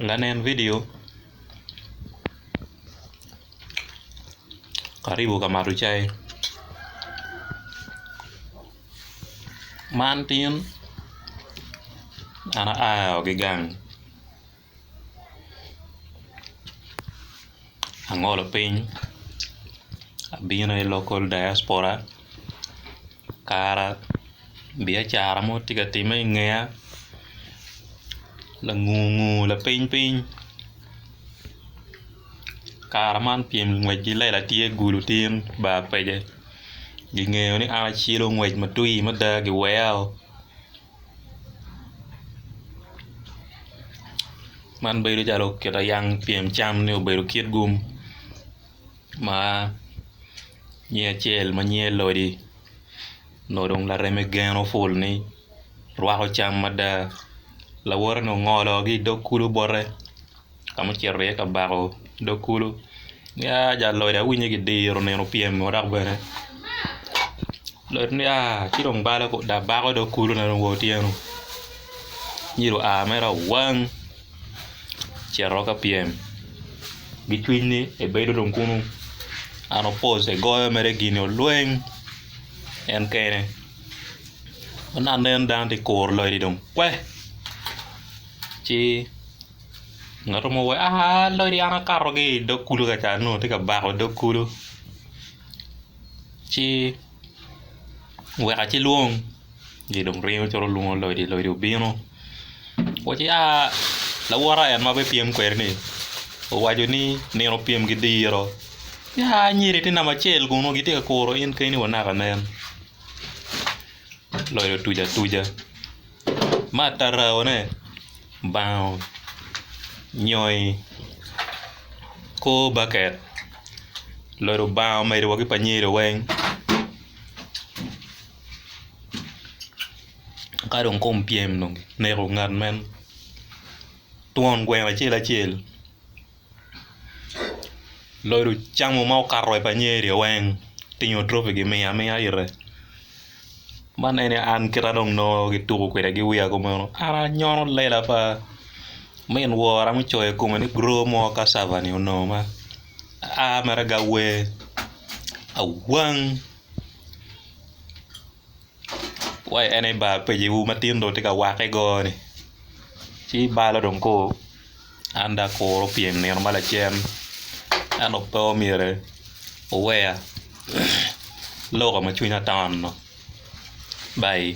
Lanen vidio karibu ka mato cai man tin an aa ki gang Angolo piny abino i local diaspora kara biacara mo tye ka timme i ngeya langungu lapiny piny kara man pyem ngwec ki lela tye gulu tin bar pece gingeyo ni an acelo ngwec matwir mada giweyao. Man bedo calo kita yang pyem cam ni obedo kitgum ma nge acel ma nyinge Lodi onongo dong lareme geno ful ni rwako cam mada lawote ni ongolo ki i dog kulu bote ka ma ocito iye ka bako dog kulu ni aa jal Lodi awinyo ni kidiro nino pyem dok bene Lodi ni aa ci dong balo bako dog kulu na wa otyeno ci oa mere awang ocito ka pyem ki cwiny ni ebedo dong kunu an opoz egoyo mere gini olweng en kene ma naka nen dano tye ka kuro Lodi dong kwe ci ngat mo waco aa Lodi an akato ki i dog kulu ka ca onongo tye ka bako dog kulu ci wek acilwong ci dong ringo cito lwongo Lodi, Lodi obino owaci aa lawota en ma abipyem kwede ni owaco ni nino pyem ki diro aa nyeri tye namba acel kunu gitye ka kuro in keni wa naka nen Lodi otuco atuca ma ataraone bango nyoi kor baket Lodi obango omedo wa ki pa nyeri weng ka dong kom pyem dong neko ngat meno twon gweno acel acel Lodi ocamo ma okato wa i pa nyeri weng otingo tropi gimiyo amiya ite man eni an kita dong nongo gituko kwede ki wiya kumeno an anyono lela pa min wora mucoyo i kome ni grow more cassava ni onongo ma aa mere ki awer awang wa en aye bar peciwu ma tin dong tye ka wakke go-ni ci balo dong kor an dong akuro pyem nino ma lacen ento pe omyero wuweya loko ma cwinya tono bai.